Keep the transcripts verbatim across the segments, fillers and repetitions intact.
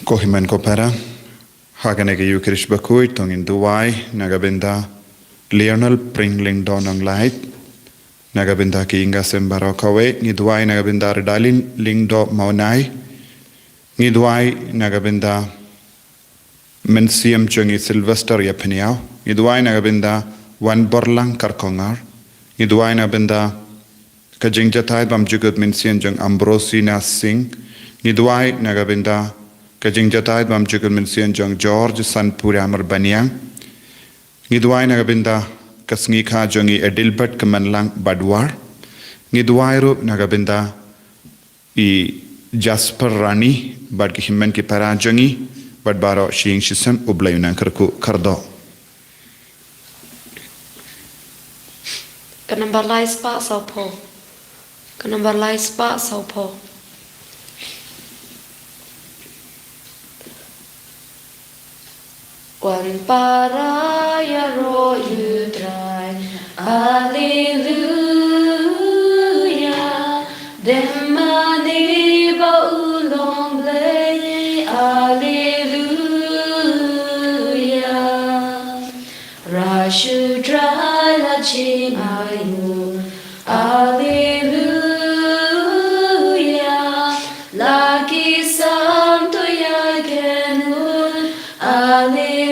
Ko hynmen ko para, ha kane ka Eucharist bakhuid to ngin duwai na ka bynta Lionel Pring Lyngdoh Nonglait, na ka bynta ki ïing ki sem baroh kawei, ngi duwai na ka bynta Redalin Lyngdoh Mawnai, ngi duwai na ka bynta Mynsiem jong i Sylvester Ïapynïaw, ngi duwai na ka bynta Wanborlang Kharkongor, ngi duwai na ka bynta ka jingjataid bymjukut mynsiem jong Ambrosina Singh, ngi duwai na ka bynta ka jingjataid bymjukut mynsiem jong George Sanpura Marbaniang, ngi duwai na ka bynta ka sngi kha jong i Adelbert Kmenlang Badwar, ngi duwai ruh na ka bynta i Jasper Rani, bad ki hynmen ki para jong i, bad baroh shi ïing shi sem, U Blei un nang kyrkhu kyrdoh. Ka nambar lai spah sawphew. Ka nambar lai spah sawphew. Wan para ïaroh ïa u Trai, Alleluia. Dem mane ba u long Blei, Alleluia. Ruh shu Trai la jngai u, Alleluia. La ki sam to ïa ken u, Alleluia.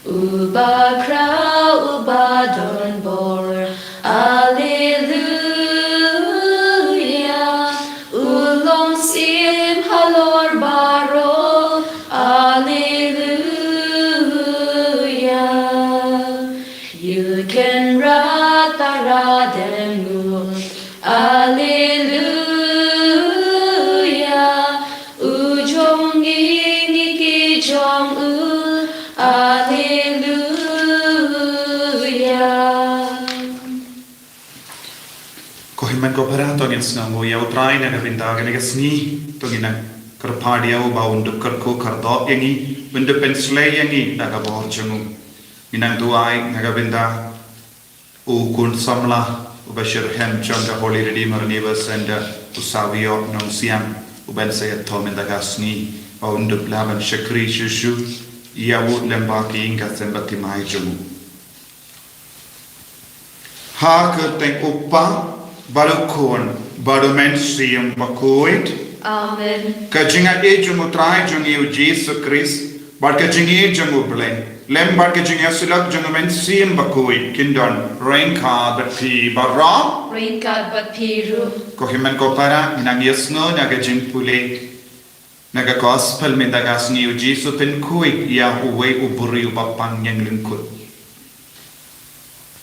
U bakhraw, u badon bor, Alleluia. U long syiem halor baroh, Alleluia. Ïa u Kynrad para dem u, Alleluia. U jong ngi, ngi ki jong u, Alleluia. Ko hynmen ko para, to ngin sngewnguh ïa u Trai na ka bynta kane ka sngi, to ngin nang kyrpad ïa u ba un dup kyrkhu kyrdoh ïa ngi, un dup pynshlei ïa ngi da ka bor jong u. Ngin nang duwai na ka bynta u khun samla uba shitrhem jong ka Holy Redeemer Neighbor Centre, u Sawiok Nongsiang, uban sa ïathuh mynta ka sngi, ba un dup lah ban shakri shuh shuh ïa u lem bad ki ïing ki sem bad ki mai jong u. Ha ka kyrteng u Kpa, bad u Khun, bad u Mynsiem Bakhuid. Amen. Ka jingïeit jong u Trai jong ngi u Jisu Khrist, bad ka jingïeit jong u Blei, lem bad ka jingïasyllok jong u Mynsiem Bakhuid, kin don ryngkat bad phi baroh. Ryngkat bad phi ruh. Ko hynmen ko para, ngin nang ïasngew na ka jingpule na ka Gospel mynta ka sngi. U Jisu u pynkhuid ïa uwei u briew uba pang ïeng lyngkut.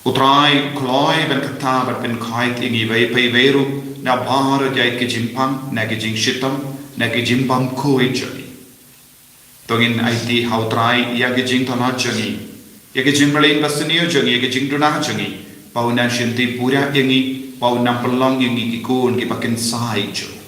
U Trai u kloi ban kata bad pynkhuid ïa ngi iwei pa iwei ruh na baroh jait ki jingpang, na ki jingshitom, na ki jingbymkhuid jong ngi. To ngin aiti ha u Trai ïa ki jingthaw jong ngi, ïa ki jingpyllait basniew jong ngi, ïa ki jingduna jong ngi, ba un nang shim ti pura ïa ngi, ba un nang pynlong ïa ngi ki khun kiba kynsai jong u.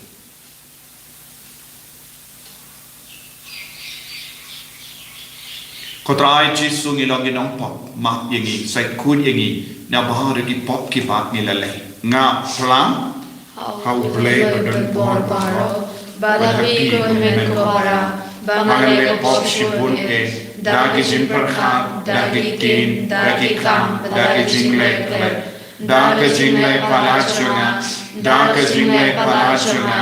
Ko Trai Jisu, ngi long ki nongpop, map ïa ngi, sait khuid ïa ngi na baroh ki pop kiba ngi la leh. Nga phlang ha u Blei badonbor baroh, bad ha phi ko hynmen ko para, ba nga leh pop shibun eh, da ki jingpyrkhat, da ki ktien, da ki kam, da ki jingleh khleh, da ka jingleh palat jong nga, da ka jingleh palat jong nga,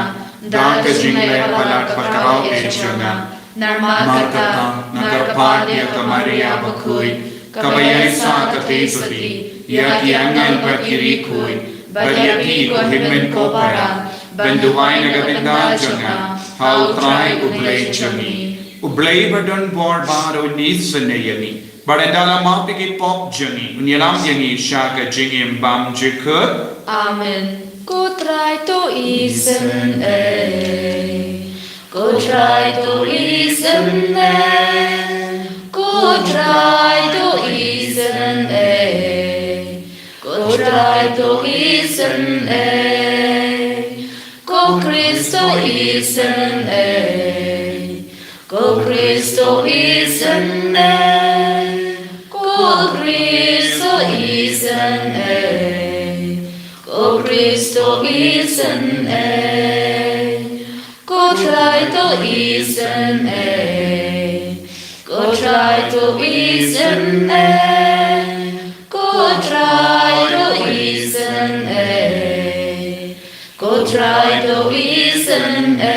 da ka jingleh palat bakhraw eh jong nga. Namar kata, nga kyrpad ïa ka Maria bakhuid, kaba ïaisah katei sati ïa ki angel bad ki riewkhuid, bad ïa phi ko hynmen ko para, ban duwai na ka bynta jong nga ha u Trai u Blei jong ngi. U Blei badonbor baroh un isynei ïa ngi, bad ynda la map ïa ki pop jong ngi, un ïalam ïa ngi sha ka jingim bymjukut. Amen. Ko Trai to isynei. Ko Trai to isynei. Ko Trai to isynei. Ko Trai to isynei. Ko Khrist to isynei. Ko Khrist to isynei. Ko Khrist to isynei. Ko Khrist to isynei. Ko Trai to isynei. Ko Trai to isynei. Ko Trai to isynei. Ko Trai to isynei.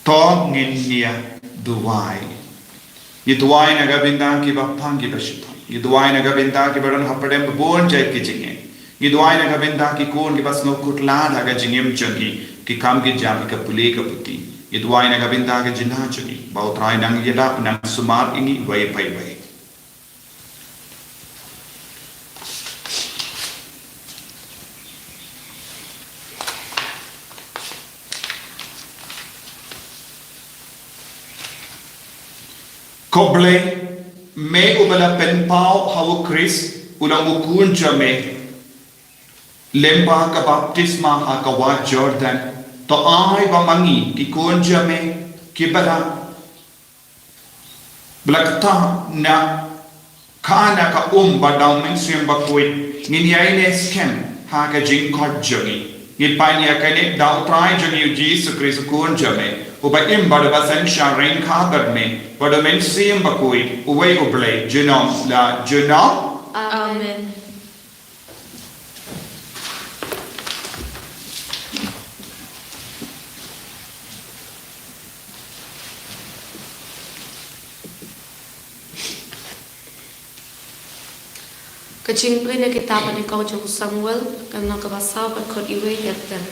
To ngin ïa duwai. Ngi duwai na ka bynta kiba pang kiba shitom. Ngi duwai na ka bynta kiba don hapdeng ba bun jait ki jingeh. Ngi duwai na ka bynta ki khun kiba sngewkhuslai ha ka jingim jong ngi, ki kam ki jam, ka pule ka puthi. Ngi duwai na ka bynta ka jingim jong ngi. Ba U Trai nang ïada, nang sumar ïa ngi wei pa wei. Ko Blei, me uba la pynpaw ha U Khrist u long u khun jong me lyngba ka baptisma ha ka wah Jordan, to ai ba ma ngi ki khun jong me kiba la Ba la kha na ka um bad da U Mynsiem Bakhuid, ngin ïai leh skhem ha ka jingkoit jong ngi. Ngi pan ïa kane da U Trai jong ngi U Jisu Khrist U Khun jong me, uba im bad uba synshar ryngkat bad me bad U Mynsiem Bakhuid, uwei U Blei, junom la junom. Amen. Ka jingpule na ka kitab ba nyngkong jong u Samuel, ka lynnong kaba saw, ka dkhot iwei haduh khatar.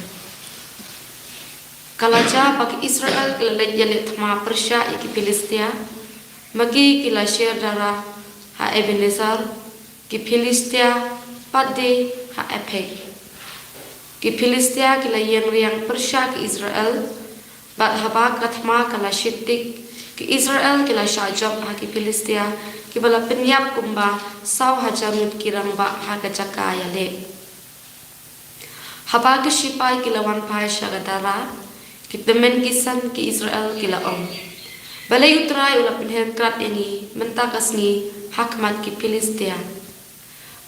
Ka la jia ba ki Israel ki la leit ïaleh thma pyrshah ïa ki Philistia, ma ki ki la sher dara ha Ebeneser, ki Philistia pat de ha Aphek. Ki Philistia ki la ïeng riang pyrshah ki Israel, bad haba ka thma ka la shit tik, ki Israel ki la shah jop ha ki Philistia, kiba la pynïap kumba saw hajar ngut ki rangbah ha ka jaka ïaleh. Haba ki shipai ki la wan phai sha ka dara, ki tymmen ki san ki Israel ki la ong, balei U Trai u la pynhiar krad ïa ngi mynta ka sngi ha khmat ki Philistia?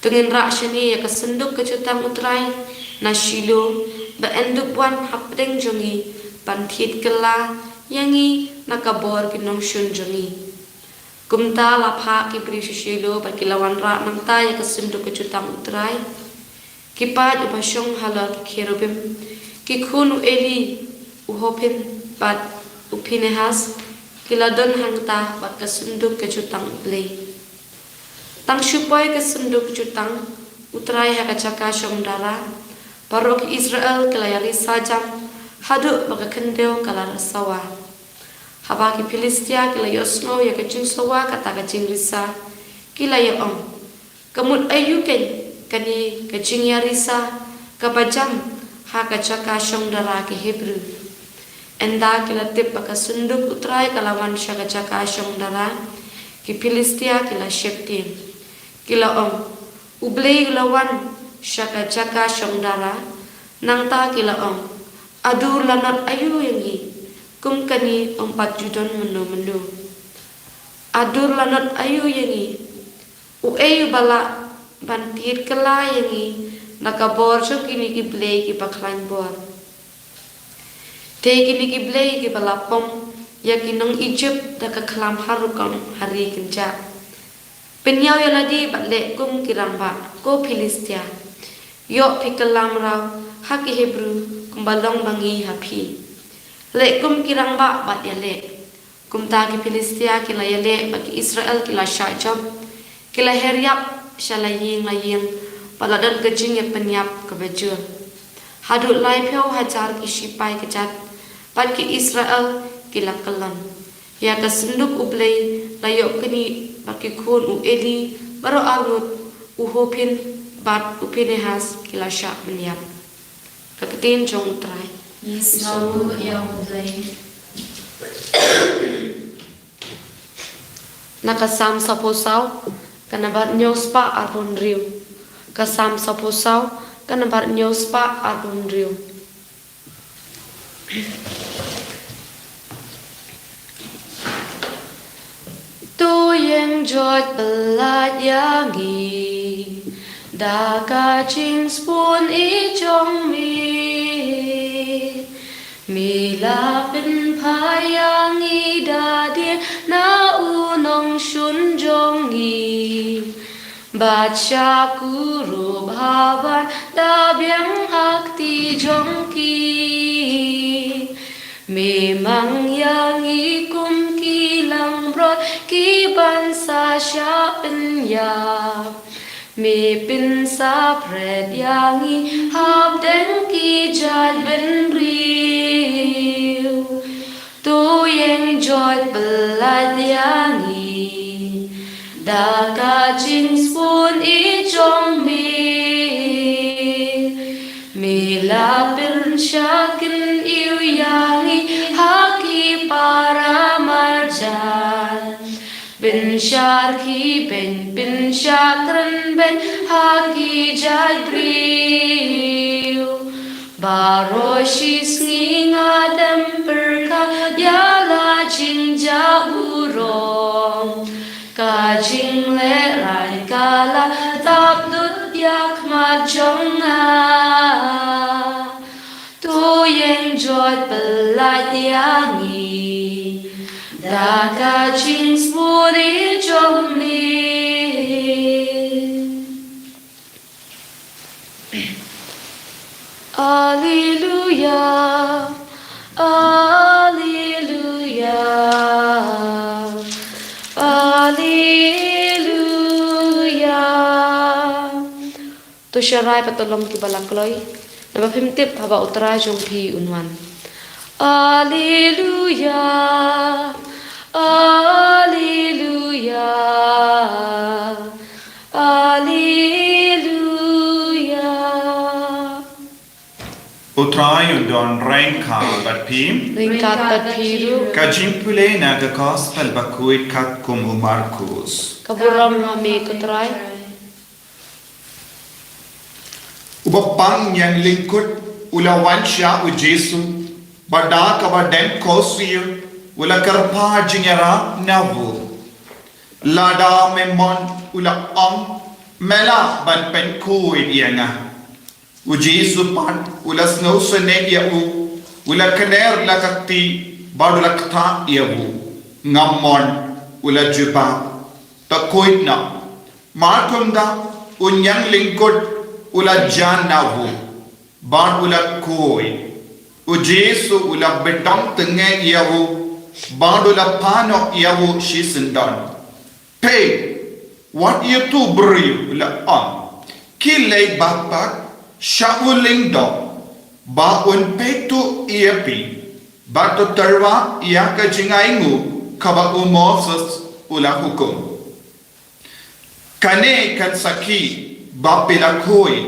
To ngin rah shane ïa ka synduk ka jutang U Trai na Shilo, ba yn dup wan hapdeng jong ngi ban thied kylla ïa ngi na ka bor ki nongshun jong ngi. Kumta la phah ki briew sha Shilo bad ki la wanrah nangta ïa ka synduk ka jutang U Trai. Ki paid uba shong halor ki kherubim, ki khun u Eli, u Hophni bad u Phinehas, ki la don hangta bad ka synduk ka jutang U Blei. Tang shu poi ka synduk ka jutang U Trai ha ka jaka shong dara, baroh ki Israel ki la ïarisa jam haduh ba ka khyndew ka la sawa. Haba ki Philistia ki la ïohsngew ïa ka jingsawa kata ka jingrisa, ki la ïa ong, ka mut aïu keiñ kane ka jingïarisa kaba jam ha ka jaka shong dara ki Hebru? Ynda ki la tip ba ka synduk U Trai ka la wan sha ka jaka shong dara, ki Philistia ki la sheptieng. Ki la ong, U Blei u la wan sha ka jaka shong dara. Nangta ki la ong, a dur lanot aïu ïa ngi, kum kane ym pat ju don mynno mynno. A dur lanot aïu ïa ngi, uei uba lah ban thied kylla ïa ngi na ka bor jong kine ki blei kiba khlaiñ bor? Te kine ki blei kiba la pom ïa ki nong Ijipt da ka khlam ha rukom ha ri kynjah. Pynïaw ïa lade bad leh kum ki rangbah, ko Philistia. Ïoh phi kylla mraw ha ki Hebru kumba long ba ngi ha phi. Leh kum ki rangbah bad ïaleh. Kumta ki Philistia ki la ïaleh bad ki Israel ki la shah jop. Ki la her ïap sha la ïing la ïing bad la don ka jingïapynïap kaba jur. Haduh laiphew hajar ki shipai kjat bad ki Israel ki la kyllon. Ïa ka synduk U Blei la ïoh knieh bad ki khun u Eli baroh arngut, u Hophni bad u Phinehas ki la shah pynïap. Ka ktien jong U Trai. Ngi sngewbha ïa U Blei. Na ka Salm sawphew saw, ka nambar hynñiew spah arphew hynriew. Ka Salm sawphew saw, ka nambar hynñiew spah arphew hynriew. To ïeng joit pyllait ïa ngi da ka jingsbun i jong me. Me la pynphai ïa ngi da die na u nongshun jong ngi, bad sha kurup haban da biang ha kti jong ki. Me mang ïa ngi kum ki langbrot kiban sa shah pynïap. Me pynsah pret ïa ngi hapdeng ki jait bynriew. To ïeng joit pyllait ïa ngi da ka jingsbun ïeit jong me. Me la pynshah kyniew ïa ngi ha ki para marjan. Pynshah khihbeiñ, pynshah krenbeiñ ha ki jait briew. Baroh shisngi nga dem pyrkhat ïa la jingjaburom. Ka jinglehrain ka la tap lut ïa khmat jong nga. To ïeng joit pyllait ïa ngi da ka jingsbun ïeit jong me. Alleluia, alleluia, alleluia. To sharai pat to long kiba la kloi. Naba phim tip haba U Trai jong phi un wan. Alleluia, alleluia, alleluia. U Trai un don ryngkat bad phi. Ryngkat bad phi ruh. Ka jingpule na ka Gospel bakhuid katkum u Markus. Ka burom ha me ko Trai. Uba pang ñianglyngkut u la wan sha u Jisu, bad da kaba deng khuslai u la kyrpad jingïarap na u. Lada me mon, u la ong, me lah ban pynkhuid ïa nga. U Jisu pat u la sngewsynei ïa u, u la kner la ka kti, bad u la ktah ïa u. Nga mon, u la jubab. To khuid noh. Mar kumta u ñianglyngkut u la jan na u, bad u la khuid. U Jisu u la bteng tnga ïa u, bad u la pan noh ïa u shisyndon. Peit, wat ïathuh briew, u la ong. Khie leit bak bak sha u lyngdoh, ba un peit tuh ïa phi, bad to tyrwa ïa ka jingainguh kaba u Moses u la hukum. Kane kan sakhi ba phi la khuid.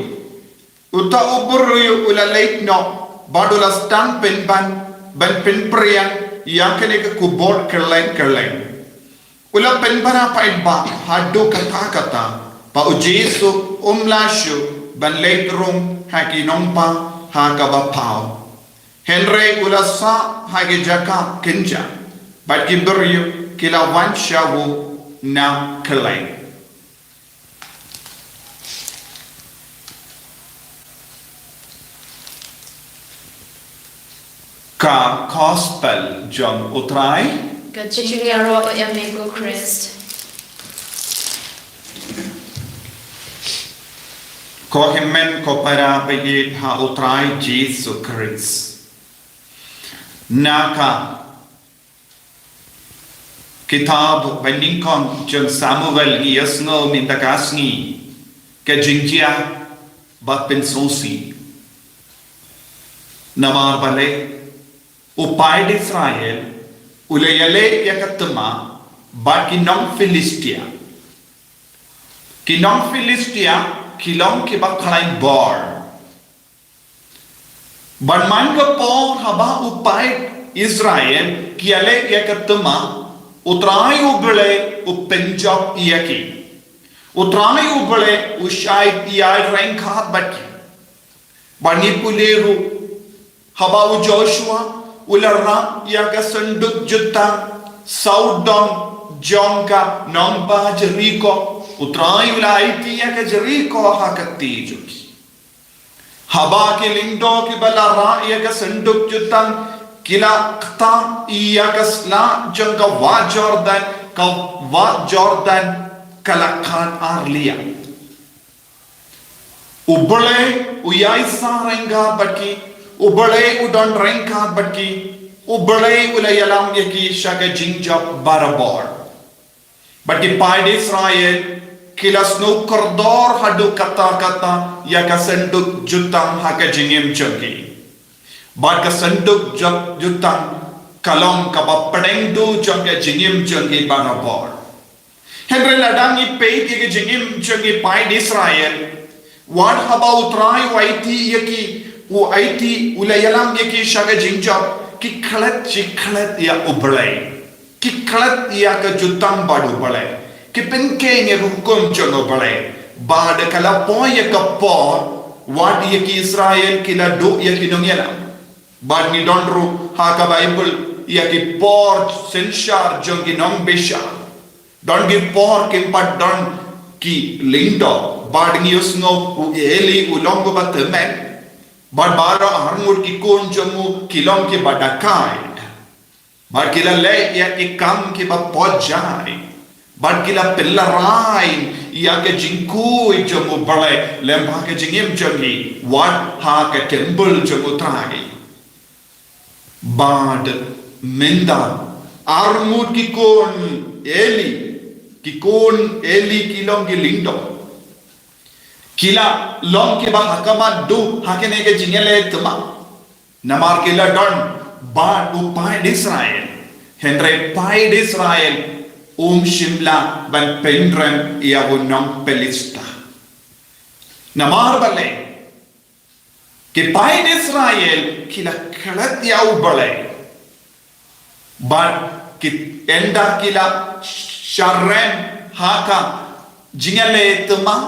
Uta u briew u la leit noh, bad u la sdang pynban ban pynpriang ïa kane ka khubor kylleng kylleng. U la pynbna paidbah haduh katta katta ba u Jisu um lah shuh ban leit rung ha ki nongpa ha kaba paw. Hynrei u la sah ha ki jaka kynja, bad ki briew ki la wan sha u na kylleng. Ka Gospel jong U Trai. Ka jingïaroh ïa me ko Khrist. Ko hynmen ko para ba ïeit ha U Trai Jisu Khrist. Na ka kitab ba nyngkong jong Samuel ngi ïohsngew mynta ka sngi ka jingjia ba pynsngewsih. Namar balei u paid Israel u la ïaleh ïa ka thma bad ki nong Philistia. Ki nong Philistia ki long kiba khlaiñ bor. Bad man ka por haba u paid Israel ki ïaleh ïa ka thma, U Trai U Blei u pynjop ïa ki. U Trai U Blei u shait ïaid ryngkat bad ki. Bad ngi pule ruh haba u Joshua u la rah ïa ka synduk jutang sawdong jong ka nongbah Jeriko, U Trai u la aiti ïa ka Jeriko ha ka kti jong ki. Haba ki lyngdoh kiba la rah ïa ka synduk jutang ki la ktah ïa ka sla jong ka wah Jordan, ka wah Jordan ka la khan ar liang. U Blei u ïai sah ryngkat bad ki, U Blei u don ryngkat bad ki, U Blei u la ïalam ïa ki sha ka jingjop barabor. Bad ki paid Israel ki la sngewkordor haduh katta katta ïa ka synduk jutang ha ka jingim jong ki. Bad ka synduk jot-, jutang ka long kaba pdeng duh jong ka jingim jong ki barabor. Hynrei lada ngi peit ïa ka jingim jong ki paid Israel, wat haba U Trai u aiti ïa ki, u aiti, u la ïalam ïa ki sha ka jingjop, ki klet, ki klet ïa U Blei. Ki klet ïa ka jutang bad U Blei. Ki pynkheiñ ïa ka hukum jong U Blei. Bad ka la poi ïa ka por, wat ïa ki Israel ki la duh ïa ki nongïalam. Bad ngi don ruh ha ka Baibl ïa ki por synshar jong ki nongbishar. Don ki por kim pat don ki lyngdoh. Bad ngi ïohsngew u Eli u long uba tymmen. Bad baroh arngut ki khun jong u ki long kiba dakai. Bad ki la leh ïa ki kam kiba pojai. Bad ki la pynlarai ïa ka jingkhuid jong U Blei lem ha ka jingim jong ki, wat ha ka templ jong U Trai. Bad mynta arngut ki khun Eli, ki khun Eli ki long ki lyngdoh. Ki la long kiba ha khmat duh ha kane ka jingïaleh thymmai. Namar ki la don bad u paid Israel. Hynrei paid Israel um shym la ban pynrem ïa u nong Philistia. Namar balei? Ki paid Israel ki la klet ïa U Blei. Bad ki, ynda ki la sharem ha ka jingïaleh thymmai,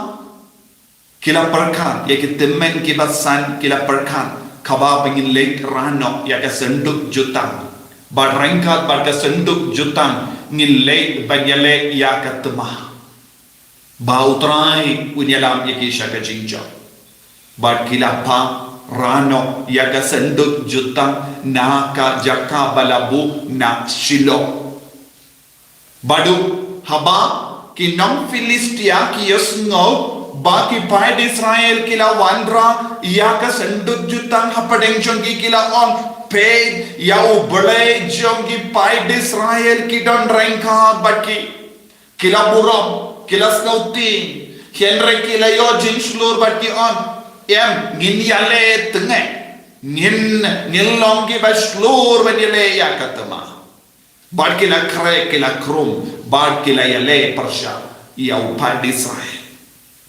ki la pyrkhat ïa ki tymmen kiba san, ki la pyrkhat, kaba ba ngin leit rah noh ïa ka synduk jutang. Bad ryngkat bad ka synduk jutang ngin leit ban ïaleh ïa ka thymmai. Ba U Trai un ïalam ïa ki sha ka jingjop. Bad ki la phah rah noh ïa ka synduk jutang na ka jaka ba la buh na Shilo. Bad haba ki nong Philistia ki ïohsngew ba ki paid Israel ki la wanrah ïa ka synduk jutang hapdeng jong ki, ki la ong, peit, ïa U Blei jong ki paid Israel ki don ryngkat bad ki. Ki la burom, ki la sngewthiang, hynrei ki la ïoh jingshlur bad ki ong, em, ngin ïaleh thymmai. Ngin, ngin long kiba shlur ban ïaleh ïa ka thymmai. Bad ki la khreh, ki la khrum, bad ki la ïaleh pyrshah ïa u paid Israel.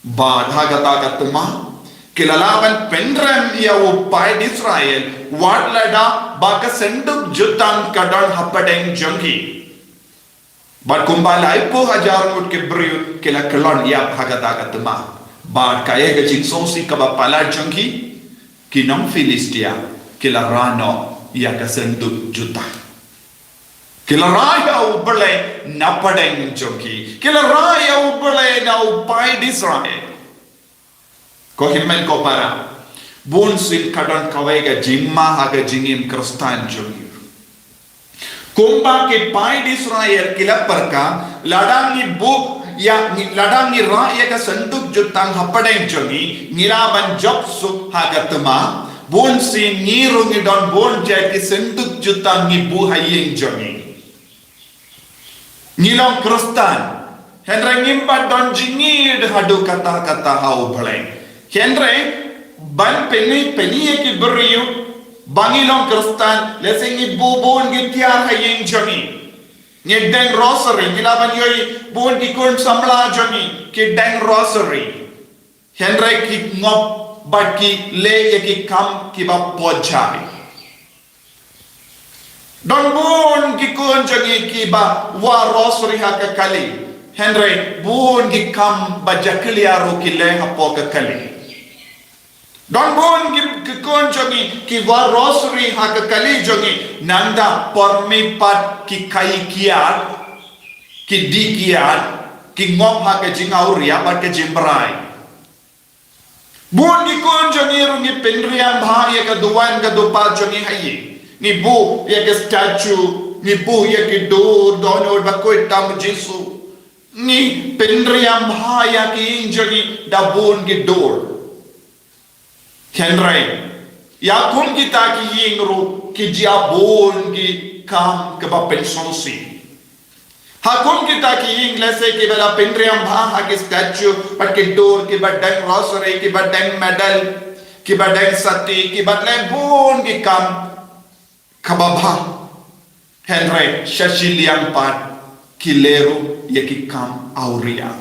Bad ha kata ka thymmai, ki la lah ban pynrem ïa u paid Israel, wat lada ba ka synduk jutang ka don hapdeng jong ki. Bad kumba laiphew hajar ngut ki briew ki la kyllon ïap ha kata ka thymmai. Bad kaei ka jingsngewsih kaba palat jong ki, ki nong Philistia ki la rah noh ïa ka synduk jutang. Ki la rah ïa U Blei na pdeng jong ki. Ki la rah ïa U Blei na u paid Israel. Ko hynmen ko para. Bun sien ka don kawei ka jingma ha ka jingim Khristan jong ngi. Kumba ki paid Israel ki la pyrkhat, lada ngi buh ïa, ngi, lada ngi rah ïa ka synduk jutang hapdeng jong ngi, ngi lah ban jop suk ha ka thymmai. Bun sien ngi ruh ngi don bun jait ki synduk jutang ngi buh ha ïing jong ngi. Ngi long Khristan. Hynrei ngim pat don jingïeit haduh katta katta ha U Blei. Hynrei ban pyni pyni ïa ki briew ba ngi long Khristan, lehse ngi buh bun ki tiar ha ïing jong ngi. Ngi deng rosary, ngi lah ban ïohi bun ki khun samla jong ngi ki deng rosary. Hynrei ki ngop bad ki leh ïa ki kam kiba pojai. Don bun ki khun jong ngi kiba wad rosary ha ka kali. Hynrei bun ki kam ba jakhlia ruh ki leh hapoh ka kali. Don bun ki, ki khun jong ngi ki wad rosary ha ka kali jong ngi, nangta por mih pat ki khaii kiad, ki dih kiad, ki ngop ha ka jingawria bad ka jingbrai. Bun ki khun jong ngi ruh ngi pynriam bha ïa ka duwan ka dupa jong ngi ha ïing. Ngi buh ïa ki statue, ngi buh ïa ki dur dohnud bakhuid tam u Jisu. Ngi pynriam bha ïa ki ïing jong ngi da bun ki dur. Hynrei ïa kum kita ki ïing ruh ki jia bun ki kam kaba pynsngewsih. Ha kum kita ki ïing lehse kiba la pynriam bha ha ki statue bad ki dur, kiba deng rosary, kiba deng medal, kiba deng sati, kiba leh bun ki kam kaba bha. Hynrei sha shiliang pat ki leh ruh ïa ki kam awria.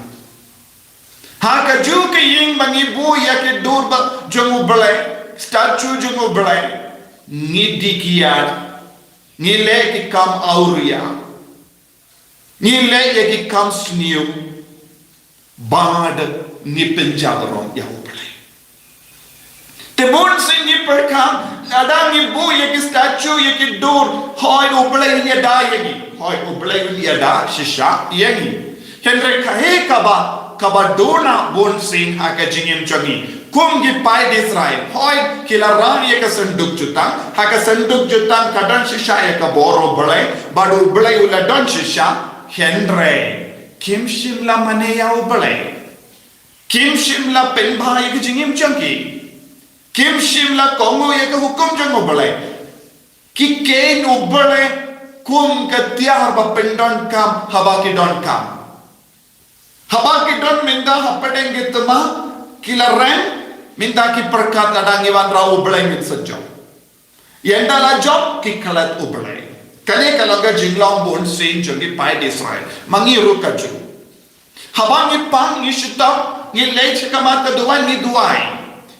Ha kajuh ka ïing ba ngi buh ïa ki dur ba jong U Blei, statue jong U Blei, ngi dih kiad, ngi leh ki kam awria. Ngi leh ïa ki kam sniew bad ngi pynjah burom ïa U Blei. Te bunsien ngi pyrkhat, lada ngi buh ïa ki statue, ïa ki dur, hooid U Blei un ïada ïa ngi, hooid U Blei un ïada shisha ïa ngi. Hynrei kaei kaba, kaba duna bunsien ha ka jingim jong ngi. Kum ki paid Israel, hooid ki la rah ïa ka synduk jutang, ha ka synduk jutang ka don shisha ïa ka bor U Blei, bad U Blei u la don shisha. Hynrei kim shym la mane ïa U Blei. Kim shym la pynbha ïa ka jingim jong ki. Kim shym la kohnguh ïa ka hukum jong U Blei. Ki kheiñ U Blei kum ka tiar ba pyndonkam haba ki donkam. Haba ki don mynta hapdeng ki thma, ki la rem, mynta ki pyrkhat, lada ngi wanrah U Blei ngin sa jop. Ynda la jop ki klet U Blei. Kane ka long ka jinglong bunsien jong ki paid Israel. Ma ngi ruh kajuh. Haba ngi pang, ngi shitom, ngi leit sha ka mat ka duwai, ngi duwai.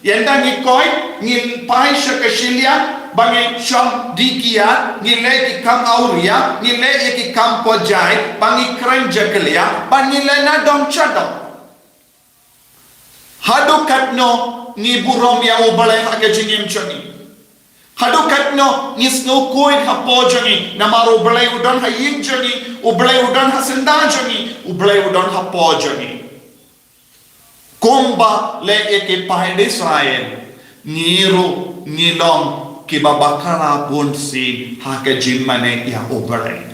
Ynda ngi koit, ngi phai sha ka shiliang ba ngi shong dih kiad, ngi leh ki kam awria, ngi leh ïa ki kam pyrjai, ba ngi kren jakhlia, ba ngi leh nadong shadong. Haduh katno ngi burom ïa U Blei ha ka jingim jong ngi? Haduh katno ngi sngew khuid hapoh jong ngi, namar U Blei u don ha ïing jong ngi, U Blei u don ha syndah jong ngi, U Blei u don hapoh jong ngi? Kumba leh ïa ki paid Israel, ngi ruh ngi long kiba bakla bunsien ha ka jingmane ïa U Blei.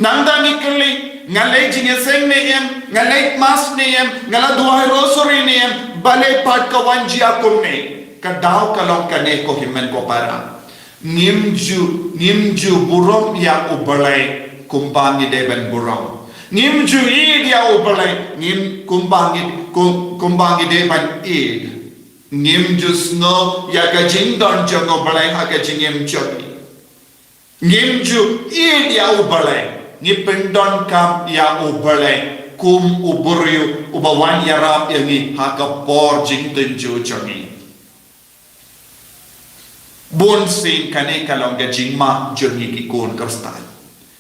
Nangta ngi kylli, nga leit jingïaseng ne em, nga leit mass ne em, nga la duwai rosary ne em, balei pat ka wan jia kumne? Ka daw ka long kane ko hynmen ko para. Ngim ju, ngim ju burom ïa U Blei kumba ngi dei ban burom. Ngim ju ïeit ïa U Blei, ngim kumba ngi, kum-, kumba ngi dei ban ïeit. Ngim ju sngew ïa ka jingdon jong U Blei ha ka jingim jong ngi. Ngim ju ïeit ïa U Blei, ngi pyndonkam ïa U Blei kum u briew uba wan ïarap ïa ngi ha ka por jingtynjuh jong ngi. Bunsien kane ka long ka jingma jong ngi ki khun Khristan.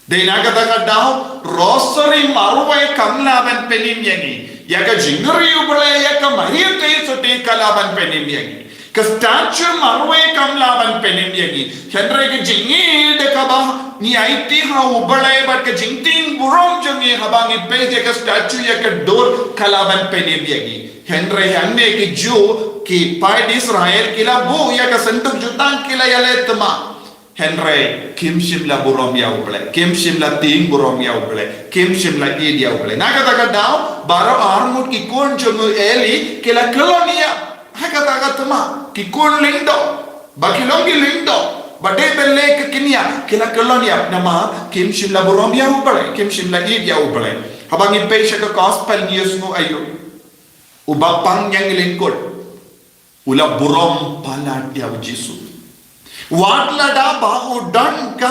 Dei na kata ka daw, rosary marwei kam lah ban pynim ïa ngi. Ïa ka jingri U Blei, ïa ka Maria Theisotti ka lah ban pynim ïa ngi. Ka statue marwei kam lah ban pynim ïa ngi. Hynrei ka jingïeit kaba ngi aiti ha U Blei bad ka jingtieng burom jong ngi haba ngi peit ïa ka statue, ïa ka dur, ka lah ban pynim ïa ngi. Hynrei hangne ki Jiw, ki paid Israel, ki la buh ïa ka synduk jutang, ki la ïaleh thma. Hynrei kim shym la burom ïa U Blei, kim shym la tieng burom ïa U Blei, kim shym la ïeit ïa U Blei. Na kata ka daw, baroh arngut ki khun jong u Eli ki la kyllon ïap ha kata ka thma, ki khun lyngdoh, ba ki long ki lyngdoh, ba dei ban leh ka kynïap, ki la kyllon ïap namar kim shym la burom ïa U Blei, kim shym la ïeit ïa U Blei. Haba ngi peit sha ka gospel ngi ïohsngew aïu? U bapang ñianglyngkut u la burom palat ïa u Jisu. Wat lada ba u don ka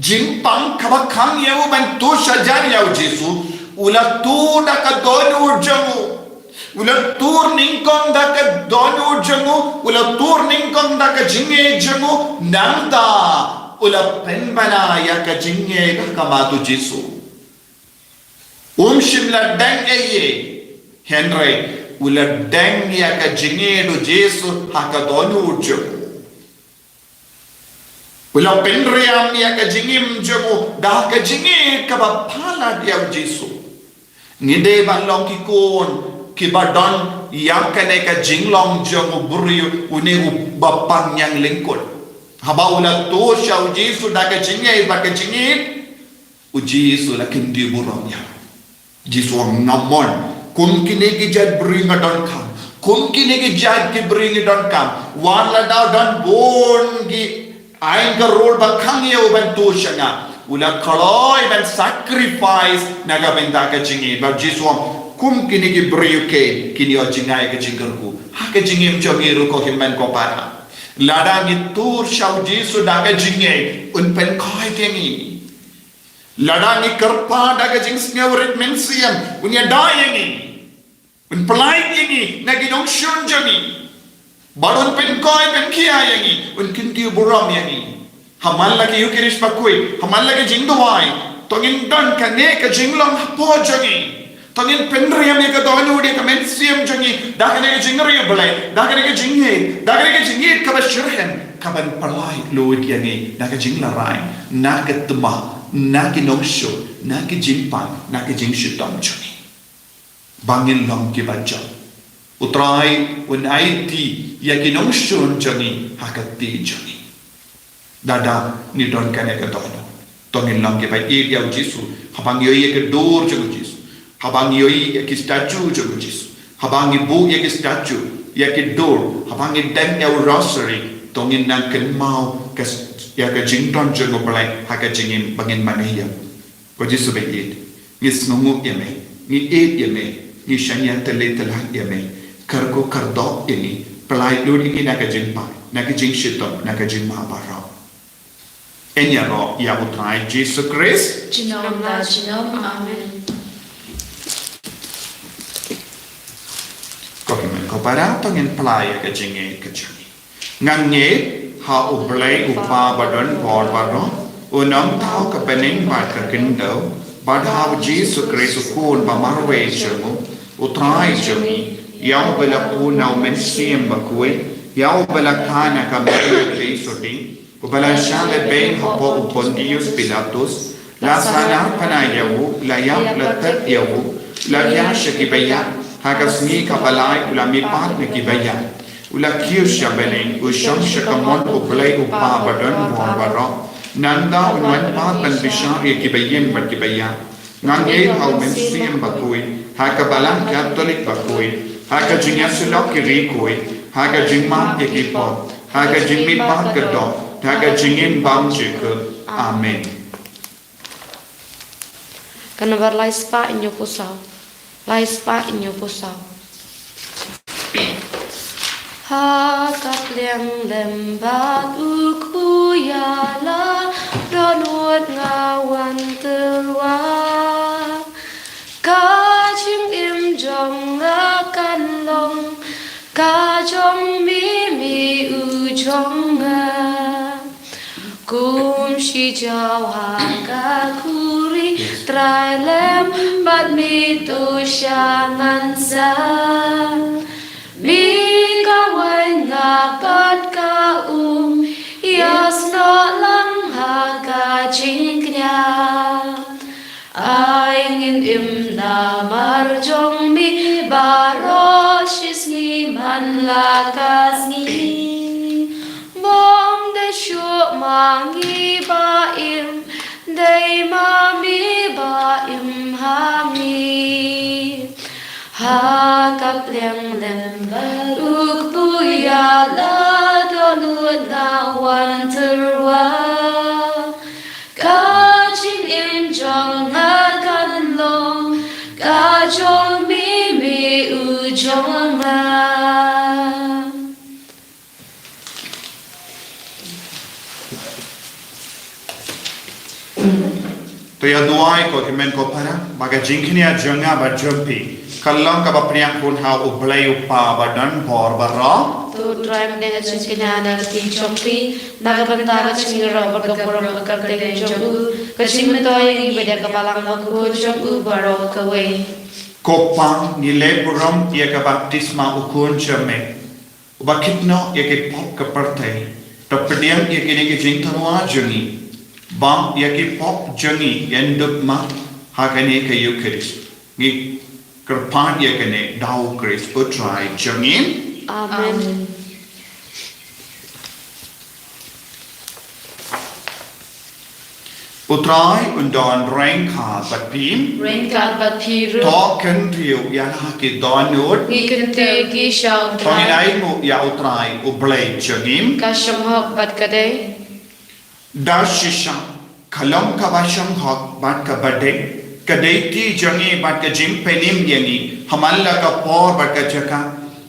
jingpang kaba khang ïa u ban tuh shajan ïa u Jisu, u la tuh da ka dohnud jong u. U la tur nyngkong da ka dohnud jong u, u la tur nyngkong da ka jingïeit jong u, nangta u la pynbna ïa ka jingïeit ha khmat u Jisu. Um shym la deng ei ei, hynrei u la deng ïa ka jingïeit u Jisu ha ka dohnud jong u. U la pynriam ïa ka jingim jong u da ka jingïeit kaba palat ïa u Jisu. Ngi dei ban long ki khun kiba don ïa kane ka jinglong jong u briew une u bapang ñianglyngkut. Haba u la tur sha u Jisu da ka jingngeit bad ka jingïeit, u Jisu la kyntiew burom ïa u. Jisu u ong, nga mon kum kine ki jait briew nga donkam, kum kine ki jait ki briew nga donkam. Wat la da u don bun ki aiñ ka rul ba khang ïa u ban tur sha nga, u la kloi ban sacrifice na ka bynta ka jingim. Bad Jisu u ong, kum kine ki briew ki, kin ïoh jngai ka jingkyrkhu. Ha ka jingim jong ngi ruh ko hynmen ko para, lada ngi tur sha u Jisu da ka jingngeit, un pynkhiah ïa ngi. Lada ngi kyrpad da ka jingsngewrit mynsiem, un ïada ïa ngi, un pyllait ïa ngi na ki nongshun jong ngi, bad un pynkhiah, pynkhiah ïa ngi, un kyntiew burom ïa ngi. Ha man la ki Ïukharist bakhuid, ha man la ki jingduwai, to ngin don kane ka jinglong hapoh jong ngi. To ngin pynriam ïa ka dohnud ïa ka mynsiem jong ngi da kane ka jingriewblei, da kane ka jingngeit, da kane ka jingngeit kaba shitrhem, kaban pyllait lut ïa ngi na ka jinglarai, na ka tma, na ki nongshun, na ki jingpang, na ki jingshitom jong ngi. Ba ngin long kiba jop. U Trai un aiti ïa ki nongshun jong ngi ha ka kti jong ngi. Lada ngi don kane ka dohnud, to ngin long kiba ïeit ïa u Jisu haba ngi ïohi ïa ka dur jong u Jisu, haba ngi ïohi ïa ki statue jong u Jisu, haba ngi buh ïa ki statue, ïa ki dur, haba ngi deng ïa u rosary, to ngin nang kynmaw ka s-, ïa ka jingdon jong u Blei ha ka jingim ba ngin mane ïa u. Ko Jisu ba ïeit, ngi sngewnguh ïa me, ngi ïeit ïa me, ngi shaniah tylli tyllang ïa me. Kyrkhu kyrdoh ïa ngi, pyllait lut ïa ngi na ka jingpang, na ka jingshitom, na ka jingma baroh. Yn ïaroh ïa u Trai Jisu Khrist. Junom la junom. Amen. Ko hynmen ko para, to ngin pyllait ïa ka jingngeit ka jong ngi. Nga ngeit ha u Blei u Kpa ba don bor baroh, u nongthaw ka bneng bad ka khyndew, bad ha u Jisu Khrist u Khun ba marwei jong u, u Trai jong ngi, ïa uba la pun na u Mynsiem Bakhuid, ïa uba la kha na ka Mari ka Theisotti, uba la shah lehbeiñ hapoh u Pontius Pilatus, la sahnarphna ïa u, la ïap la thied ïa u, la khiah sha ki baïap, ha ka sngi kaba lai u la mihpat na ki baïap. U la kiew sha bneng, u shong sha kamon u Blei u Kpa ba don bor baroh. Nangta un wan pat ban bishar ïa ki baïing bad ki baïap. Nga ngeit ha u Mynsiem Bakhuid, ha ka Balang Katholik bakhuid, ha ka jingïasyllok ki riewkhuid, ha ka jingmap ïa ki pop, ha ka jingmihpat ka doh, ha ka jingim bymjukut. Amen. Ka nombar lai spah hynñiewphew saw. Lai spah hynñiewphew saw. Ha ka pliang lem bad u kpu ïa la dohnud nga wan tyrwa. Ka jingim jong nga kan long ka jong me, me u jong nga. Kum shi jaw ha ka khuri, Trai lem bad me to sha ngan sa. Me ka waiñ nga bad ka um, ïasnoh lang ha ka jingkñia. Ai ngin im namar jong me baroh shi sngi man la ka sngi. Mong dei shuh ma ngi ba im, dei ma me ba im ha ngi. Ha ka pliang lem bad u kpu ïa la dohnud nga wan tyrwa. Ka jingim jong nga kan long ka jong me, me u jong nga. To ïa duwai ko hynmen ko para, ba ka jingkñia jong nga bad jong phi kan long kaba pdiang khun ha u Blei u Kpa ba don bor baroh. To Trai, mane ka jingkñia na ka kti jong phi, na ka bynta ka jingïaroh bad ka burom ka kyrteng jong u, ka jingmyntoi ïa ngi bad ïa ka Balang Bakhuid jong u baroh kawei. Ko Kpa, ngi leh burom ïa ka baptisma u Khun jong me, uba khit noh ïa ki pop ka pyrthei. To pdiang ïa kine ki jingtyrwa jong ngi, ba ïa ki pop jong ngi ïa dup ma ha kane ka Ïukharist. Ngi kyrpad ïa kane da u Khrist u Trai jong ngi. Amen. U Trai un don ryngkat bad phi. Ryngkat bad phi ruh. To khyndiat ïa la ki dohnud. Ngi khyndiat ki sha U Trai. To ngin ainguh ïa U Trai U Blei jong ngi. Ka shong hok bad ka dei. Da shisha, ka long kaba shong hok bad kaba dei, ka dei ti jong ngi bad ka jingpynim ïa ngi, ha man la ka por bad ka jaka,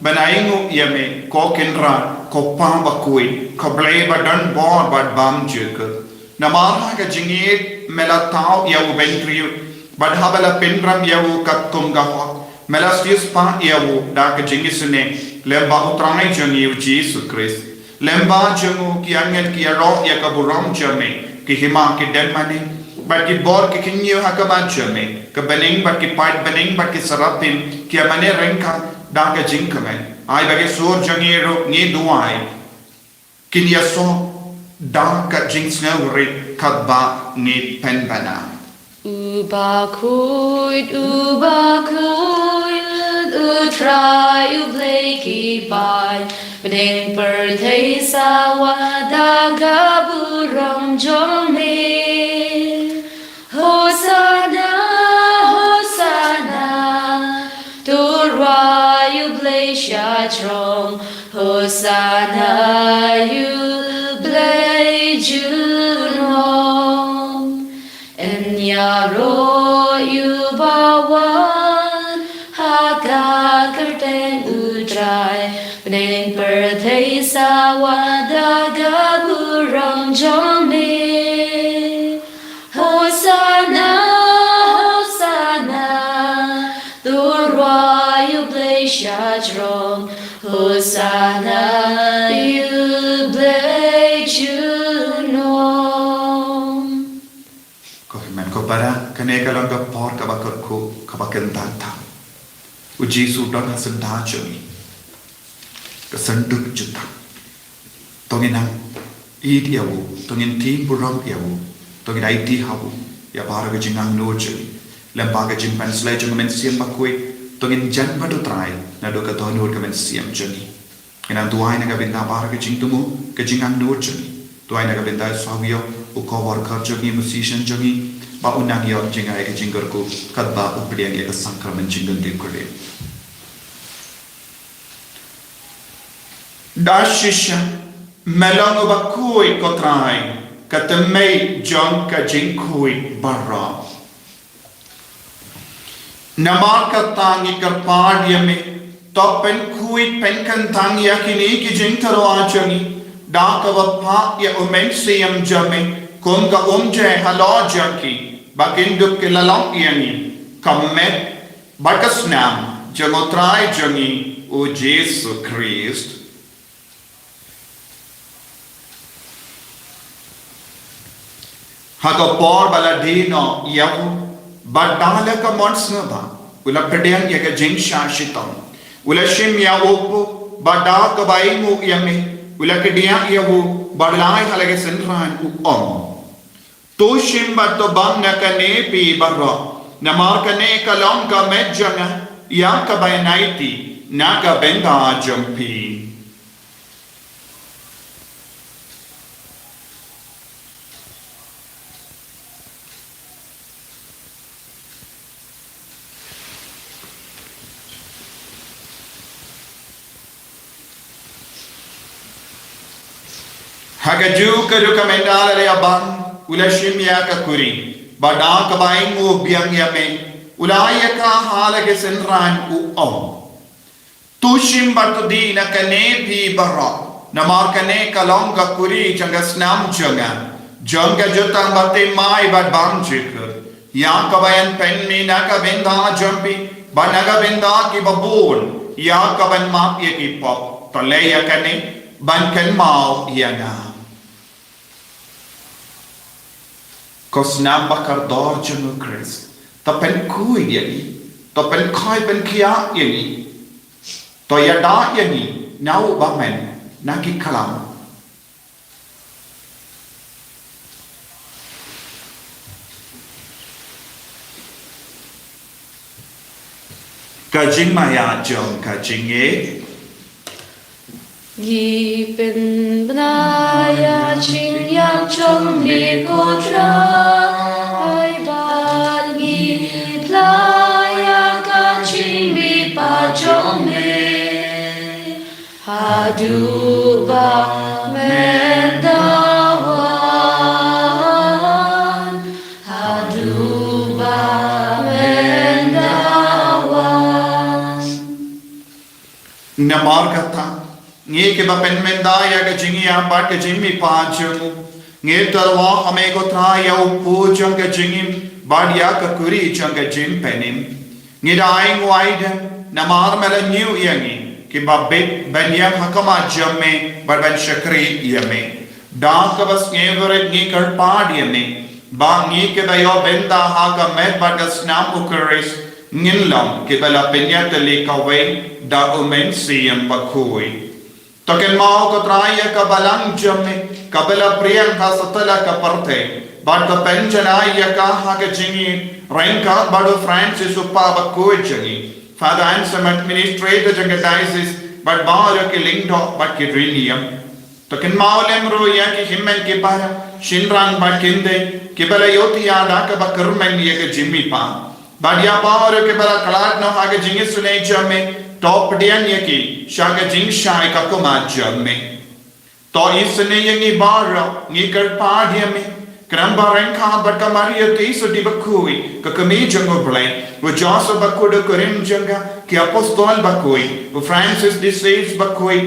ban ainguh ïa me, ko Kynrad, ko Pa bakhuid, ko Blei ba don bor bad bymjukut. Namar ha ka jingïeit me la thaw ïa u bynriew, bad haba la pynrem ïa u katkum ka hok, me la siewspah ïa u da ka jingisynei, lem bad U Trai jong ngi U Jisu Khrist. Lem bad jong u ki angel ki ïaroh ïa ka burom jong me, ki hima ki dem mane, bad ki bor ki khynñiuh ha khmat jong me, ka bneng bad ki paid bneng bad ki serapim ki ïa mane ryngkat da ka jingkmen. Ai ba ki sur jong ngi ruh ngi duwai, kin ïasoh da ka jingsngewrit katba ngi pynbna. U bakhuid, u bakhuid, U Trai U Blei ki paid, bneng pyrthei sawa da ka burom jong me. Hosana, Hosana, to rwai U Blei sha jrong. Hosana ïa U Blei junom. Yn ïaroh ïa u ba wan ha ka kyrteng U Trai, bneng pyrthei sawa da ka burom jong me. Hosana, Hosana, to rwai U Blei sha jrong. Hosana ïa U Blei junom. Ko hynmen ko para, kane ka long ka por kaba kyrkhu, kaba kynthah tam. U Jisu u don ha syndah jong ngi. Ka synduk jutang. To ngin nang ïeit ïa u, to ngin tim burom ïa u, to ngin aiti ha u ïa baroh ka jingangnud jong ngi, lem bad ka jingpynsleh jong U Mynsiem Bakhuid, to ngin jan bad U Trai naduh ka dohnud ka mynsiem jong ngi. Ngin nang duwai na ka bynta baroh ka jingthmu, ka jingangnud jong ngi. Duwai na ka bynta u Sawio, u co-worker jong ngi, musician jong ngi, ba un nang ïoh jingaiei ka jingkyrkhu katba u pdiang ïa ka sakramen jingkynthih khublei. Da shisha, me long u bakhuid ko Trai, ka tymmen jong ka jingkhuid baroh. Namar kata ngi kyrpad ïa me, to pynkhuid pynkynthang ïa kine ki jingtyrwa jong ngi, da kaba phah ïa U Mynsiem jong me kum ka umjai halor jong ki, ba kin dup ki la long ïa ngi ka met bad ka snam jong U Trai jong ngi U Jisu Khrist. Ha ka por ba la die noh ïa u, bad da la ka mon sngewbha, u la pdiang ïa ka jingshah shitom. U la shim ïa u kpu, bad da kaba ainguh ïa me, u la kdiah ïa u, bad u la ai ha la ki synran u ong. To shim bad to bam na kane phi baroh, namar kane ka long ka met jong nga, ïa kaba ngan aiti na ka bynta jong phi. Ha kajuh ka rukom ynda la ïa bam, u la shim ïa ka kuri, bad da kaba ainguh biang ïa me, u la ai ïa ka ha la ki synran u ong. To shim bad to die na kane phi baroh, namar kane ka long ka kuri jong ka snam jong nga, jong ka jutang bathymmai bad bymjukut, ïa kaba ngan pynmih na ka bynta jong phi, bad na ka bynta kiba bun, ïa kaban map ïa ki pop. To leh ïa kane ban kynmaw ïa nga. Ko snam ba kordor jong U Khrist, to pynkhuid ïa ngi, to pynkhoi pynkhiah ïa ngi, to ïada ïa ngi na u bymman, na ki khlam. Ka jingmaïa jong ka jingngeit. Ngi pynbna ïa ka jingïap jong me ko Trai, bad ngi phla ïa ka jingmihpat jong me. Haduh ba men da wan, haduh ba men da wan. Namar kata, ngi kiba pynmynda ïa ka jingïap bad ka jingmihpat jong u, ngi tyrwa ha me ko Trai ïa u kpu jong ka jingim bad ïa ka kuri jong ka jingpynim. Ngi da ai nguai dem namar me la ñiew ïa ngi kiba bit ban ïeng ha khmat jong me bad ban shakri ïa me. Da kaba sngewrit ngi kyrpad ïa me ba ngi kiba ïoh bynta ha ka met bad ka snam u Khrist ngin long kiba la pynïatylli kawei da u Mynsiem Bakhuid. To kynmaw ko Trai ïa ka balang jong me kaba la pdiang ha satlak ka pyrthei bad to pynjanai ïa ka ha ka jingïeit ryngkat bad u Francis u Kpa Bakhuid jong ngi, Father Anselm administrator jong ka diocese bad baroh ki lyngdoh bad ki riewniam. To kynmaw lem ruh ïa ki hynmen ki para, shynrang bad kynthei kiba la ïohthiah da kaba kyrmen ïa ka jingmihpat. Bad ïa baroh kiba la khlad noh ha ka jingisynei jong me, to pdiang ïa ki sha ka jingshai ka khmat jong me. To isynei ïa ngi baroh, ngi kyrpad ïa me. Khnang ba ryngkat bad ka Maria Theisotti Bakhuid, ka kmie jong u Blei, u Joseph Bakhuid u kurim jong ka, ki apostol bakhuid, u Francis de Sales Bakhuid,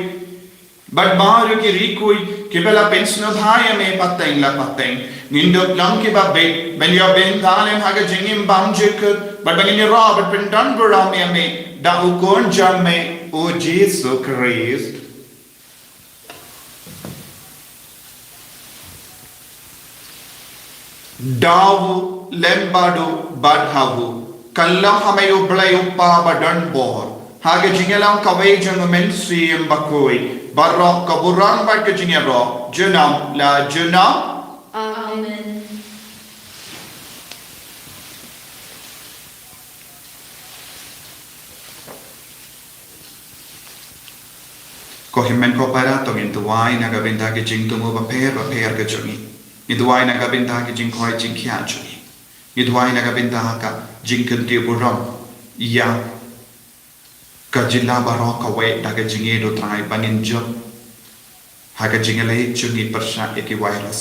bad baroh ki riewkhuid kiba la pynsngewbha ïa me pateng la pateng, ngin dup long kiba bit ban ïoh bynta lem ha ka jingim bymjukut bad ba ngin ïaroh bad pyndonburom ïa me da u Khun jong me u Jisu Khrist. Da u, lem bad u, bad ha u, kan long ha me u Blei u Kpa badonbor, ha ka jingïalang kawei jong u Mynsiem Bakhuid, baroh ka burom bad ka jingïaroh junom la junom. Amen. Ko hynmen ko para, to ngin duwai na ka bynta ki jingthmu bapher bapher ka jong ngi. Ngin duwai na ka bynta ki jingkoit jingkhiah jong ngi. Ngin duwai na ka bynta ka jingkyntiew burom ïa ka jylla baroh kawei da ka jingïeit u Trai ba ngin jop ha ka jingïaleh jong ngi pyrshah ïa ki virus.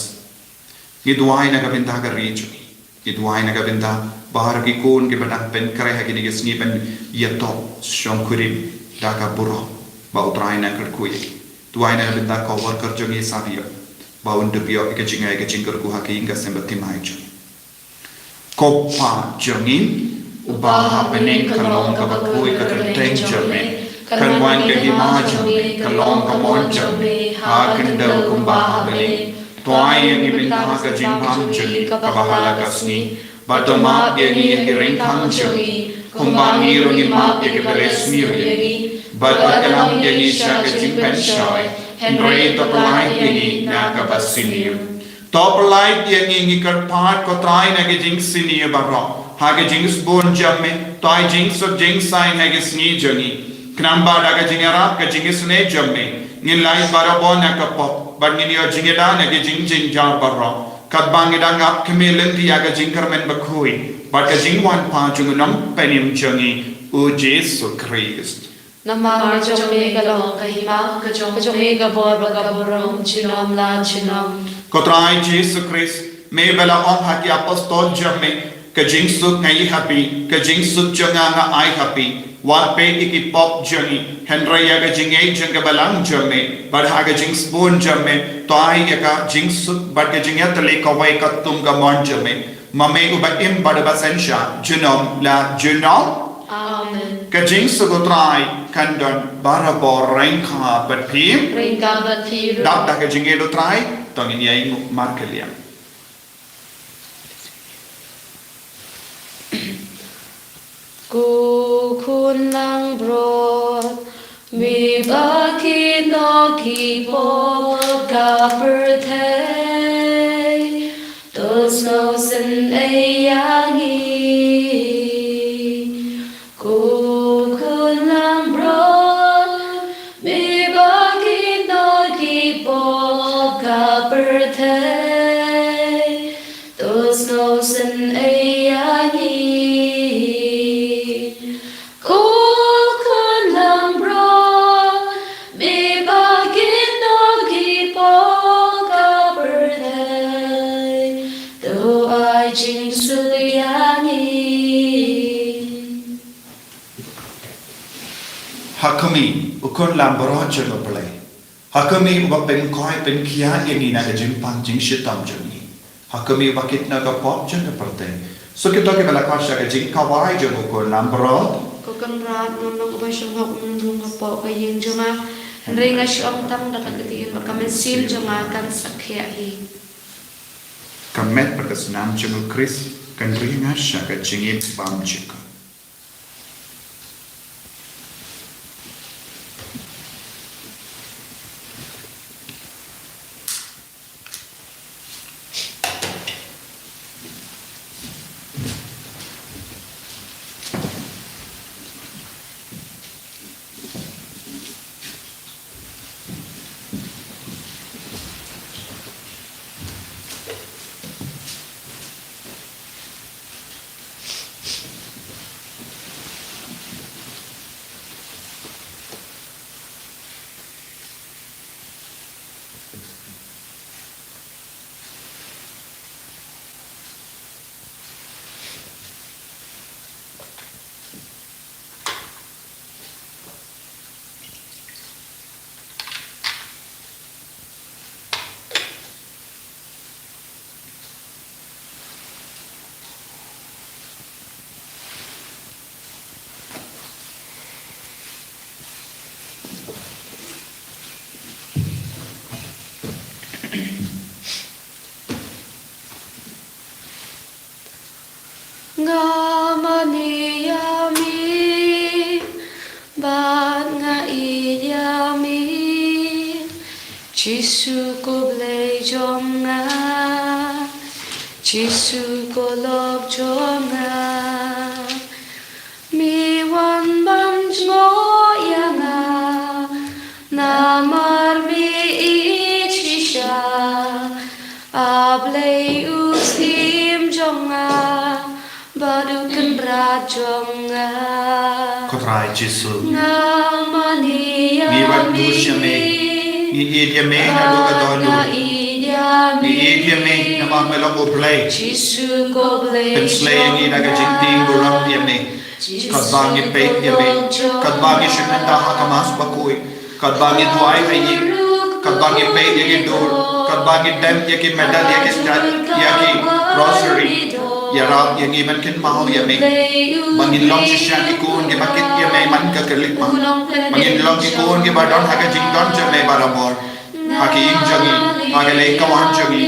Ngi duwai na ka bynta ka ri jong ngi. Ngi duwai na ka bynta baroh ki khun kiba dang pynkhreh ha kine ki sngi ban ïatop shongkurim da ka burom ba u Trai un kyrkhu ïa ki. Duwai na ka bynta ka worker jong ngi Xavier ba un dup ïoh ïa ka jingaiei ka jingkyrkhu ha ka ïing ka sem bad thymmai jong ngi. Ko Pa jong ngi uba ha bneng, kan long kaba khuid ka kyrteng jong me, kan wan ka hima jong me, kan long ka mon jong me ha khyndew kumba ha bneng. To ai ïa ngi mynta ka jingbam jong ngi kaba ha la ka sngi, bad to map ïa ngi ïa ki ryngkang jong ngi kumba ngi ruh ngi map ïa kiba la sniew ïa ngi, bad to ïalam ïa ngi sha ka jingpynshoi, hynrei to pyllait ïa ngi na kaba sniew. To pyllait ïa ngi, ngi kyrpad ko Trai, na ki jingsniew baroh ha ki jingsbun jong me. To ai jingsuk jingsaiñ ha ki sngi jong ngi, khnang ba da ka jingïarap ka jingisynei jong me ngin lait barabor na ka pop bad ngin ïoh jingïada na ki jingjynjar baroh, katba ngi dang ap khmih lynti ïa ka jingkyrmen bakhuid bad ka jingwan pat jong u Nongpynim jong ngi u Jisu Khrist. Namar ka jong me ka long ka hima, ka jong me ka bor bad ka burom junom la junom. Ko Trai Jisu Khrist, me ba la ong ha ki apostol jong me, ka jingsuk nga ai ha phi, ka jingsuk jong nga nga ai ha phi. Wat peit ïa ki pop jong ngi, hynrei ïa ka jingngeit jong ka balang jong me, bad ha ka jingsbun jong me to ai ïa ka jingsuk bad ka jingïatylli kawei katkum ka mon jong me. Ma me uba im bad uba synshar junom la junom. Amen. Ka jingsuk u Trai kan don barabor ryngkat bad phi. Ryngkat bad phi ruh. Dap da ka jingïeit u Trai, to ngin ïainguh markylliang. Ko Khun langbrot, me ba kit noh ki pop ka pyrthei, to sngewsynei ïa ngi. Ko Khun langbrot, me ba kit Ha khmih, u khun lambrot jong U Blei. Ha khmih uba pynkhuid pynkhiah ïa ngi na ka jingpang jingshitom jong ngi. Ha khmih uba kit na ka pop jong ka pyrthei. Sa kito kiba la khot sha ka jingkhawai jong u khun lambrot. Ko Kynrad, ngam long uba shong hok, ngam long uba pop ka ïing jong nga. Hynrei nga shu ong tang da ka ktien bad ka mynsiem jong nga kan sa khiah hi. Ka met bad ka snam jong u Khrist kan ri nga sha ka jingim bymjukut. Nga mane ïa me, bad nga ïeit ïa me. Jisu ko Blei jong nga, Jisu ko lok jong nga. Me wan ban jngoh ïa nga, namar me ïeit shisha. A Blei u Syiem jong nga, bad u Kynrad jong nga. Ko Trai Jisu. Nga mane ïa me. Ngi wan bud ïa me. Ngi ïeit ïa me naduh ka dohnud. Ngi ïeit ïa me namar me long U Blei. Jisu ko Blei. Pynslei ïa ngi da ka jingtieng burom ïa me. Katba ngi peit ïa me, katba ngi shim bynta ha ka Mass bakhuid, katba ngi duwai ha ïing, katba ngi peit ïa ki dur, katba ngi dem ïa ki medal, ïa ki stat, ïa ki rosary, ïarap ïa ngi ban kynmaw ïa me. Ba ngin long shisha ki khun kiba kit ïa me man ka khyllipmat. Ba ngin long ki khun kiba don ha ka jingdon jong me barabor. Ha ki ïing jong ngi, ha ki leit ka wan jong ngi,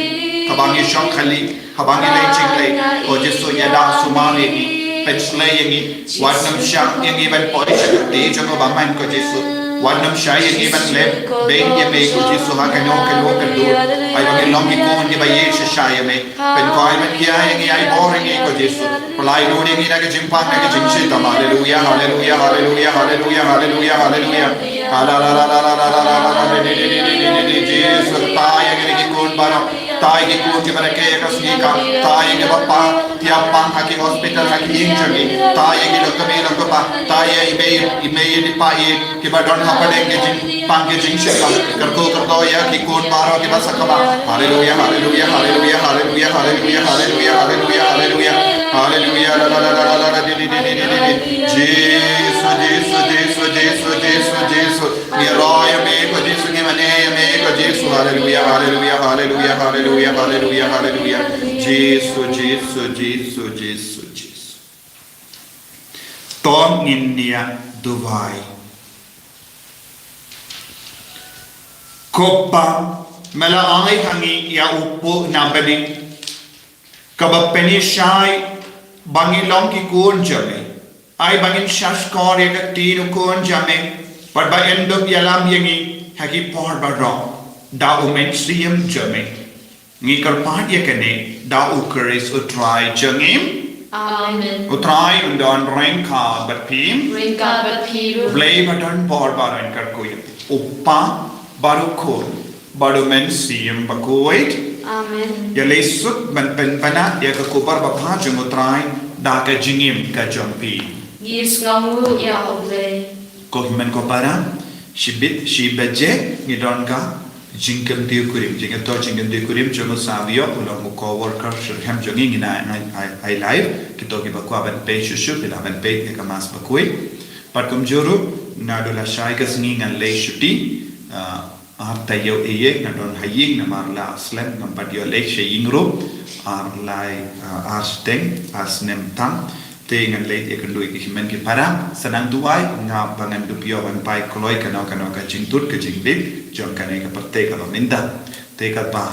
kaba ngi shong khlieh, haba ngi leit jingleit, ko Jisu ïada sumar ïa ngi, pynslei ïa ngi, wat nym shah ïa ngi ban poi sha ka kti jong u bymman ko Jisu, wat nym shah ïa ngi ban leh beiñ ïa me ko Jisu ha kano kano ka dur, ai ba ngin long ki khun kiba ïeit shisha ïa me. Pynkoit ban khia ïa ngi, ai bor ïa ngi ko Jisu. Pynlait lut ïa ngi na ka jingpang, na ka jingshitom. Haleluya, haleluya, haleluya, haleluya, haleluya, haleluya. Haleluya, Jisu, tai ïa ngi ki khun baroh. Tai ïa ki khun kiba rakhe ïa ka sngi ka. Tai ïa kiba pang, kiba pang ha ki hospital, ha ki ïing jong ngi. Tai ïa ki long kmie long kpa. Tai ïa i mei, i mei i pa i. Kiba don hapdeng ki jingpang ki jingshitom, kyrkhu kyrdoh ïa ki khun baroh kiba sngewbha. Haleluya, haleluya, haleluya, haleluya, haleluya, haleluya, haleluya, haleluya. Haleluya, la, la, la, la, la, la, di, di, di. Jisu, Jisu, Jisu, Jisu, Jisu, Jisu. Ngi roi ïa me ko Jisu, ngi mane ïa me ko Jisu. Haleluya, haleluya, haleluya, haleluya, haleluya, haleluya. Jisu, Jisu, Jisu, Jisu, Jisu. To ngin ïa duwai. Ko Pa, me la ai ha ngi ïa u puh na bneng, kaba pynshai ba ngin long ki khun jong me. Ai ba ngin shahshkor ïa ka ktien u Khun jong me, bad ba yn dup ïalam ïa ngi ha ki por baroh da u Mynsiem jong me. Ngi kyrpad ïa kane da u Khrist u Trai jong ngi. Amen. U Trai un don ryngkat bad phi. Ryngkat bad phi ruh. U Blei ba don bor baroh un kyrkhu ïa phi, u Pa bad u Khun bad u Mynsiem Bakhuid. Amen. Ïa leit suk ban pynbna ïa ka khubor babha jong u Trai da ka jingim ka jong phi. Ngi sngewnguh ïa U Blei. Ko hynmen ko para, shibit shi baje ngi don ka jingkyntiew kurim, jingïathoh jingkyntiew kurim jong u Savio, u long u co-worker shitrhem jong ngi, ngin ai, ai, ai live. Kito kiba kwah ban peit shuh shuh, phi lah ban peit ïa ka Mass Bakhuid. Bad kumjuh ruh, Naduh lashai ka sngi ngan leit shuti, ah, ar taïew ïa nga don ha ïing namar la slem ngam pat ïoh leit sha ïing ruh, ar lai, ah, ar sdeng, ar snem tam, te ngan leit ïakynduh ïa ki hynmen ki para, sa nang duwai, nga ba ngan dup ïoh ban pai kloi kano kano ka jingtut ka jinglip jong kane ka pyrthei kaba mynta. Te katba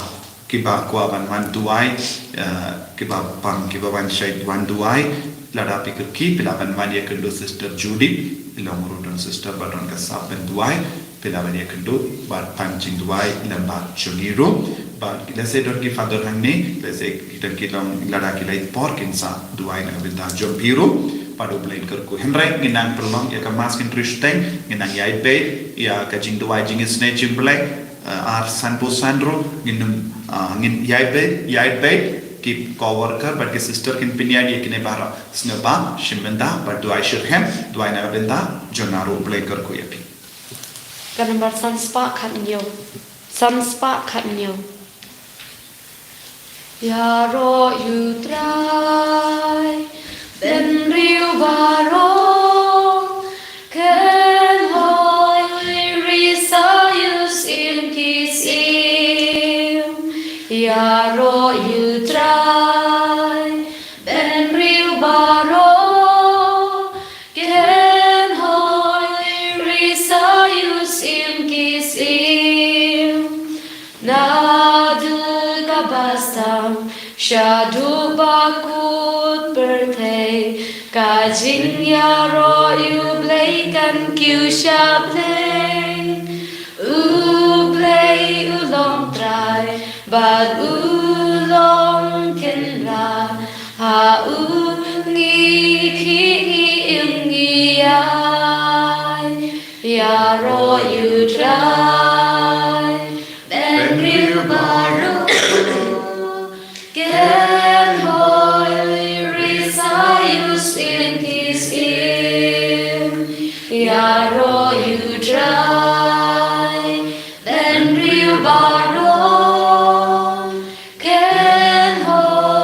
kiba kwah ban wan duwai, eh, kiba pang, kiba wan shait wan duwai, lada phi kyrki, phi lah ban wan ïakynduh Sister Judy, i long ruh don sister ba don ka sap ban duwai, phi lah ban ïakynduh bad pan jingduwai lem bad jong ngi ruh. Bad lehse don ki father hangne, lehse ki don ki long lada ki leit por kin sa duwai na ka bynta jong phi ruh. Bad U Blei un kyrkhu. Hynrei ngin nang pynlong ïa ka Mass Kynriew shiteng, ngin nang ïaid beit ïa ka jingduwai jingisynei jong U Blei, eh, ar sanphew san ruh, ngin nym, ah, ngin ïaid beit, ïaid beit, ki co-worker bad ki sister kin pynïaid ïa kine baroh. Sngewbha shim bynta bad duwai shitrhem, duwai na ka bynta jong nga ruh. U Blei un kyrkhu ïa phi. Ka nambar san spah khathynñiew. San spah khathynñiew. Ïaroh ïa U Trai, bynriew baroh, kynhoi risa ïa u syiem ki syiem. Ïaroh ïa U Trai, bynriew baroh, kynhoi risa ïa u syiem ki syiem. Naduh kaba sdang shaduh ba kut pyrthei, ka jingïaroh ïa U Blei kan kiew sha Blei. U Blei u long Trai bad u long Kynrad, ha u ngi khih ngi im ngi ïaid. Ïaroh ïa U Trai, bynriew baroh, kynhoi risa ïa u syiem ki syiem. Ïaroh ïa U Trai, bynriew baroh, kynhoi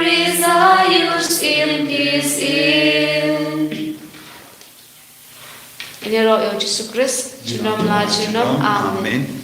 risa ïa u syiem ki syiem. Ïaroh ïa U Jisu Khrist junom la junom. Amen.